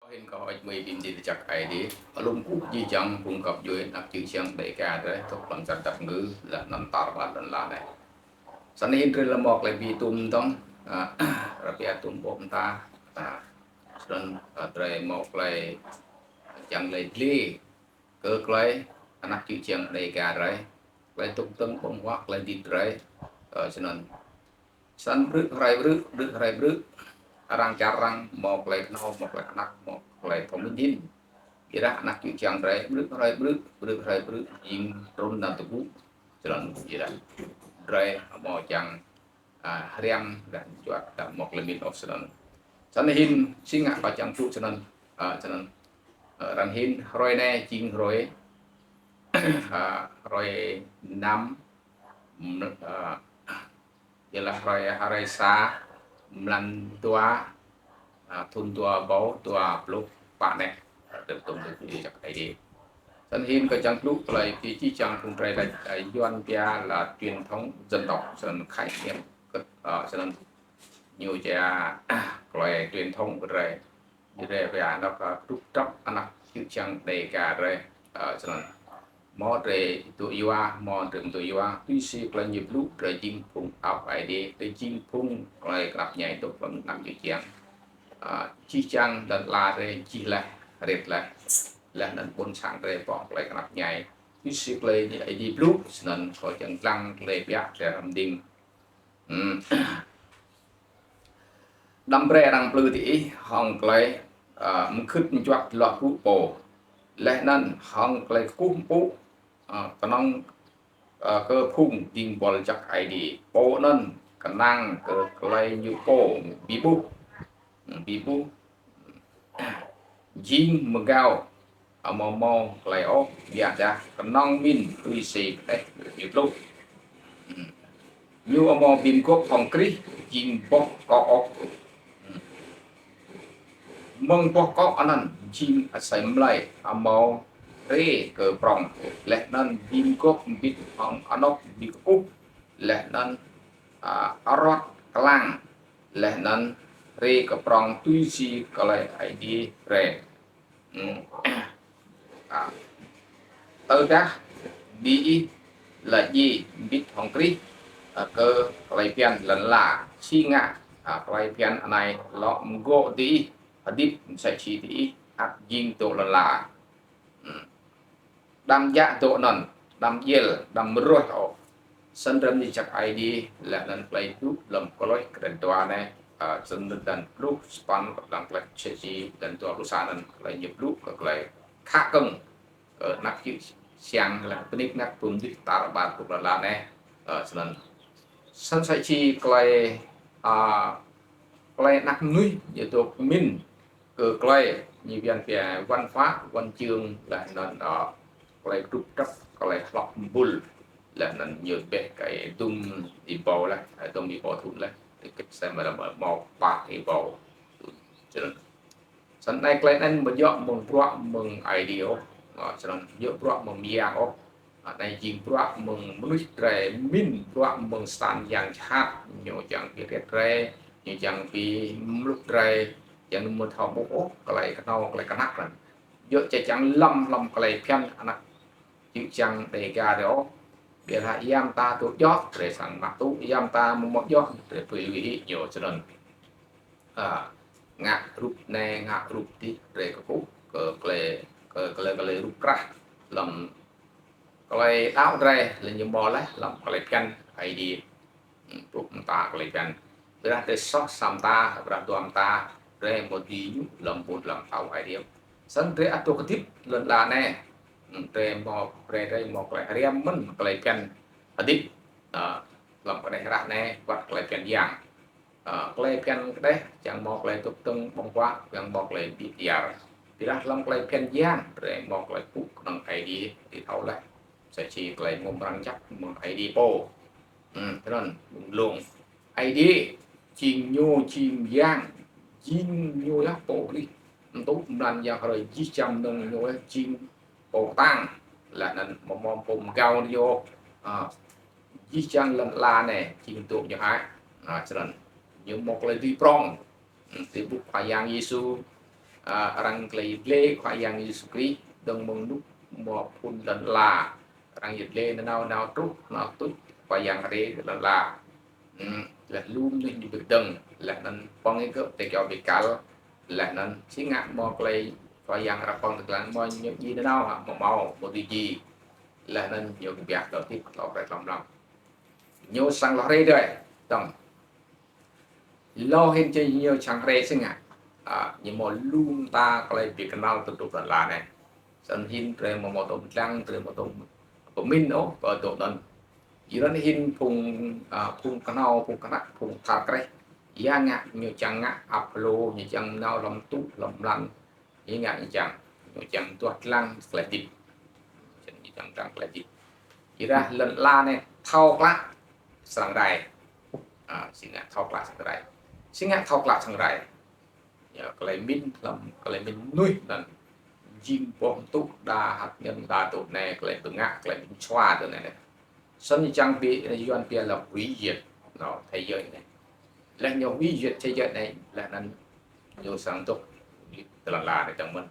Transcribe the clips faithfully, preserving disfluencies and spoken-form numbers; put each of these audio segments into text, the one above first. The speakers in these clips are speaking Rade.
Hĭn kâo hơêč hmưi bi mni lač jăk Aê Diê, alum kkuh jih jang phung găp djuê anak čư̆ čhiăng Dêga drei dôk hlăm čar dap kngư, leh anăn tar ƀar lăn ala anei. Snăn hĭn drei lŏ mâo klei bi tuôm dơ̆ng, ah, arăng pia tuôm ƀô̆ mta, ah, snăn, ah, drei mâo klei čiăng lač dliê kơ klei anak čư̆ čhiăng Dêga drei, klei dôk dơ̆ng ƀơ̆ng huă klei hdĭp drei, ah, snăn. Snăn ƀrư̆ hruê ƀrư̆, ƀrư̆ hruê ƀrư̆, arăng čar arăng mâo klei knhâo, mâo klei knăk, mâo klei thâo mĭn hĭn. Ƀiădah anak čư̆ čhiăng drei, ƀrư̆ hruê ƀrư̆, ƀrư̆ hruê ƀrư̆, jing trŭn nao tơgŭ, snăn ƀiădah drei amâo čiăng, ah, hriăm, dah juăt, dah mâo klei mĭn ôh snăn. Snăn hĭn, si ngă kâo čiăng blŭ snăn, ah, snăn. Ah, arăng hĭn, hruê anei jing hruê, ah, hruê năm, m-, ah, Ƀiădah hruê, hruê sa, mlan dua, ah, thŭn dua êbâo dua pluh pă anei, ah, tơdah tuôm tui jăk Aê Diê. Snăn hĭn kâo čiăng blŭ klei bi jih jang phung drei lač, ah, Yuăn pia là truyền thống dân tộc, snăn khái niệm, ah, snăn ñu čia, ah, klei truyền thống kơ drei. Drei pia anôk, ah, kdrŭp kdrăp anak čư̆ čhiăng Dêga drei, ah, snăn. Mâo drei tŭ yua, mâo drei mtŭ yua, tui si klei ñu blŭ drei jing phung ăp Aê Diê, drei jing phung klei knap mñai dôk hlăm anak čư̆ čhiăng. Ah, jih jang lăn ala drei jih leh, rit leh. Leh anăn ƀuôn sang drei pŏk klei knap mñai. Tui si klei Aê Diê blŭ, snăn kâo čiăng dlăng klei ƀiă drei hrăm dĭng. Hmm. Đăm brei arăng mplư diih hŏng klei, ah, mkhưt mjuăt luă gŭ pô. Leh anăn hŏng klei kkuh mpŭ, ah, knŏng, ah, kơ phung dĭng buăl jăk Aê Diê. Pô anăn knang kơ klei ñu pô bi ƀuh. Hmm, bi ƀuh. Jing mgao, amâo mâo klei ôh, ƀiădah knŏng mĭn tui si kđeh ñu tluh. Hmm. Ñu amâo bi mguôp hŏng Krist, jing boh kŏ ôh. Hmm. Mơ̆ng boh kŏ anăn jing asei mlei amâo hriê kơ prŏng, leh anăn bi mguôp mbĭt hŏng anôk bi kkuh, leh anăn, ah, aruăt klang, leh anăn hriê kơ prŏng tui si klei Aê Diê brei. Hmm. Ah. Tơdah diih lač jih mbĭt hŏng Krist, ah, kơ klei bhiăn lăn ala, si ngă, ah, klei bhiăn anei lŏ mgô̆ diih, hdĭp msĕ si diih ăt jing dôk lăn ala. Hmm. Đăm djă dôk anăn, đăm djiêl, đăm ruêh ôh. Snăn drei mni jăk Aê Diê, leh anăn klei blŭ hlăm Kôlôs kdrêč dua anei, ah, snăn dơ̆ng pluh sa păn, hlăm Kôlôs čih si dơ̆ng dua pluh sa anăn, klei ñu blŭ kơ klei khă kơ̆ng, ah, anak čư̆ čhiăng leh pnik anak pum dih tar ƀar pŭk lăn ala anei, ah, snăn. Snăn msĕ si klei, ah, klei anak mnuih ñu dôk mĭn kơ klei ñu bhiăn pia văn hóa, văn chương leh anăn, ah, klei kdrŭp kdrăp, klei hlŏk mbŭl, leh anăn ñu bĕ kơ dŭm êbâo leh, dŭm êbâo thŭn leh, kĭt sem mâo pă êbâo thŭn. Snăn. Snăn anei klei anăn amâo djŏ mơ̆ng bruă mơ̆ng Aê Diê ôh, ah, snăn amâo djŏ bruă mơ̆ng myang ôh. Anei jing bruă mơ̆ng mnuih drei mĭn, bruă mơ̆ng Satan yang jhat, ñu čiăng bi riêt drei, ñu čiăng bi mluk drei, čiăng amâo thâo ƀuh ôh klei knhâo, klei knăk anăn. Djŏ čiăng lăm hlăm klei bhiăn anak čư̆ čhiăng Dêga drei ôh. Ƀiădah ya mta tŭ djŏ, drei srăng mă tŭ, ya mta amâo mâo djŏ, drei pui lui hĭ ñu snăn. Ah, ngă rup anei, ngă rup dih, drei kkuh kơ klei, kơ klei, klei rup krah hlăm klei đăo drei, leh ñu mâo leh hlăm klei bhiăn Aê Diê. Hmm, ƀuh mta klei bhiăn. Ƀiădah drei soh sa mta, ƀiădah dua mta, drei amâo dưi ñu hlăm ƀuôn ala mtao Aê Diê. Snăn drei ăt dôk hdĭp lăn ala anei. Hmm, drei mâo, drei, drei mâo klei hriăm mơ̆n klei bhiăn hdĭp, ah, hlăm kđeh hră anei, wăt klei bhiăn yang. Ah, klei bhiăn kđeh, čiăng mâo klei dôk dơ̆ng ƀơ̆ng huă, čiăng mâo klei bi kyar. Ƀiădah hlăm klei bhiăn yang, drei mâo klei pŭ knŏng Aê Diê, drei thâo leh. Msĕ si klei mâo mrâo jăk mơ̆ng Aê Diê pô. Hmm, snăn, lông. Aê Diê, jing ñu, jing yang, jing ñu yơh pô Krist. Mtŭ mlan yang hruê jih jang mnơ̆ng ñu yơh jing pô ktang. Leh anăn amâo mâo pô mgao ñu, ah, jih jang lăn ala anei, jing dôk ñu hĕ. Ah, snăn. Ñu mâo klei dưi prŏng. Hmm, ti ƀuh Khua Yang Yêsu, Arăng klei dlê Khua Yang Yêsu Krist dơ̆ng mơ̆ng ênuk mâo phŭn lăn ala. Arăng yăl dliê nanao nao truh, nao tuč Khua Yang hriê lăn ala. Leh lu mnuih ñu bi kdơ̆ng, leh anăn pŏng êgơ̆ ti kyâo bi kal, leh anăn si ngă mâo klei Khua Yang arăng pŏng ti klan mâo ñu djiê nanao hă, mâo mâo, mâo dưi djiê. Leh anăn ñu kbiă dôk hdĭp tlâo hruê tlâo mlam. Ñu srăng lŏ hriê dơ̆ng. Lŏ hĭn či ñu srăng hriê si ngă. Ñu mâo lu mta klei bi knăl tơdrup lăn ala anei. Snăn hĭn drei amâo mâo tŭ dlăng, drei amâo mâo tŭ pơmĭn ôh kơ dôk anăn. Yua anăn hĭn phung, phung knhâo, phung knăk, phung thâo kreh. Ya ngă ñu čiăng ngă, ăp hlô ñu čiăng nao hlăm tŭ, hlăm mlan. Ñu ngă ñu čiăng, ñu čiăng duah dlăng klei hdĭp. Ñu čiăng dlăng klei hdĭp. Ƀiădah lăn ala anei thâo klă srăng rai. Si ngă thâo klă srăng rai. Si ngă thâo klă srăng rai. Ya, klei mĭn hlăm, klei mĭn mnuih anăn jing boh tŭ đa hăt ñăn đa tŭ anei, klei bi ngă, klei bi sua tŭ anei. Snăn čiăng bi Yuăn pia là hủy diệt, no, thế giới anei. Leh ñu hủy diệt thế giới anei, leh anăn ñu srăng dôk ti lăn ala anei dơ̆ng mơ̆n.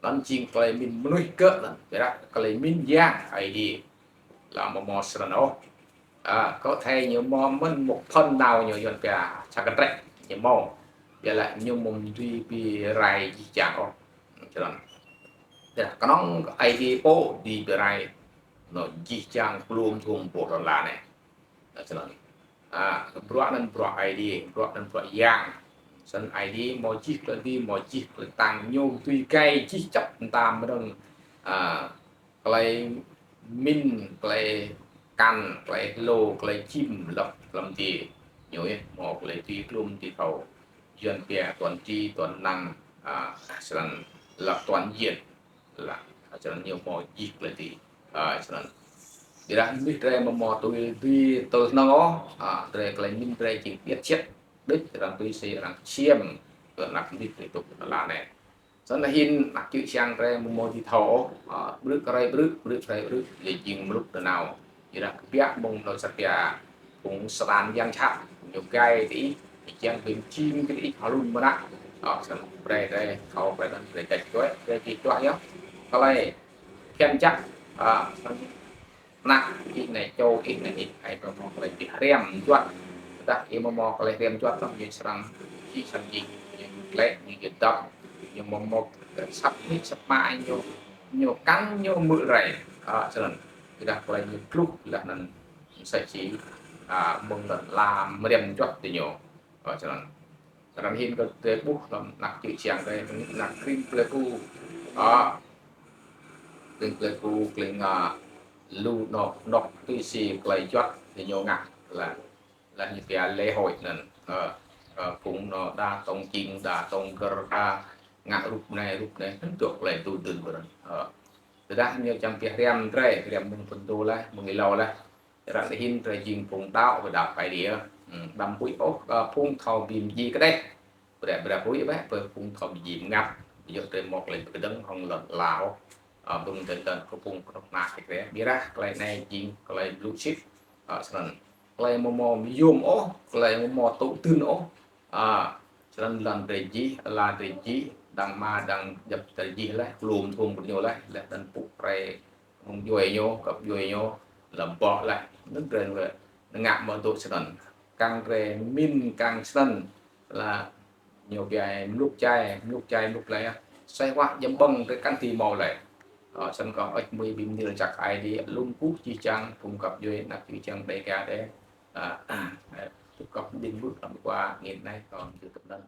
Anăn jing klei mĭn mnuih kơ anăn, ƀiădah klei mĭn Yang Aê Diê lŏ amâo mâo snăn ôh. Kơ thei ñu mâo mơ̆n một phần nào ñu Yuăn pia sa kdrêč ñu mâo. Ƀiădah ñu amâo dưi bi rai jih jang ôh. Snăn. Ƀiădah knŏng Aê Diê pô dưi bi rai, no, jih jang kluôm dhuôm boh lăn ala anei. Snăn. Bruă anăn bruă Aê Diê, bruă anăn bruă Yang. Snăn Aê Diê mâo jih klei dưi, mâo jih klei ktang, ñu dưi gai jih čăp mta mnơ̆ng, klei mĭn, klei kăn, klei hlô, klei čĭm lăp hlăm adiê. Ñu yơh mâo klei dưi kluôm ti thâo. Yuăn pia toàn trí, toàn năng, snăn là toàn diện. Lah, snăn ñu mâo jih klei dưi. Snăn. Ƀiădah mnuih drei amâo mâo tui dưi tui snăn ôh, drei klei mĭn drei jing điêt siêt. Đuč arăng tui si arăng ksiêm kơ anak mnuih drei tŭ lăn ala anei. Snăn hĭn anak čư̆ čiăng drei amâo mâo dưi thâo ôh, ƀrư̆ kơ rei ƀrư̆, ƀrư̆ kơ rei ƀrư̆, leh jing mluk nanao. Ƀiădah kbiă mơ̆ng lŏ sat pia, phung Satan yang jhat, ñu gai diih, čiăng bi mjing diih hlŭn mnă. Snăn brei drei thâo, brei anăn drei čăt čuê, drei čăt čuê yơh. Klei bhiăn jăk, snăn anak ih anei, čô ih anei, ih ai kơ mâo klei bi hriăm mjuăt. Tơdah ih amâo mâo klei hriăm mjuăt, ñu srăng, ih srăng jing, ñu klei, ñu dăp, ñu amâo mâo săp nik săp mă ñu, ñu kăn ñu mư̆ rei. Snăn. Ƀiădah klei ñu tluh leh anăn msĕ si mơ̆ng lăn ala mriăm mjuăt ti ñu. Snăn. Arăng hĭn kơ drei ƀuh hlăm anak čư̆ čiăng drei, anak krĭng Pleiku. Krĭng Pleiku, krĭng, lu anôk, anôk tui si klei juăt ti ñu ngă. Lah, lah ñu pia lễ hội anăn. Phung anăn đa tông čing, đa tông găr, đa ngă rup anei, rup anei, anăn dôk klei tŭ dưn ƀrăn. Tơdah ñu čiăng bi hriăm drei, hriăm mơ̆ng phŭn dô leh, mơ̆ng êlâo leh. Arăng hĭn drei jing phung đăo, đăo Aê Diê. Đăm huĭ ôh, phung thâo bi mdjiê kđeh. Brei, brei huĭ bĕ, brei phung thâo bi mdjiê mngăt. Yua drei mâo klei bi kdơ̆ng hŏng lăn ala ôh. Ƀơ̆ng dơ̆ng dơ̆ng kơ phung knŭk kna drei. Ƀiădah klei anei jing klei blŭ sĭt. Snăn. Klei amâo mâo myôm ôh, klei amâo mâo tŭ dưn ôh. Snăn lăn drei jih, ala drei jih, dăng hma dăng djăp drei jih leh, kluôm dhuôm kơ ñu leh, leh anăn pŭ brei mơ̆ng djuê ñu, găp djuê ñu, lăm boh leh. Anăn drei ngă mă dôk snăn. Kăng drei mĭn kăng snăn lah ñu bi ai mluk čai, mluk čai, mluk leh. Asei huă jăm ƀơ̆ng drei kăn dưi mâo leh. Snăn kâo ăt mui bi mni lač jăk Aê Diê, lŏ kkuh jih jang, phung găp djuê, anak čư̆ čiăng Dega drei. Tŭ kăp ƀĭn ƀuh hlăm khua angĭn anei, kâo mjưh tŭ anăn.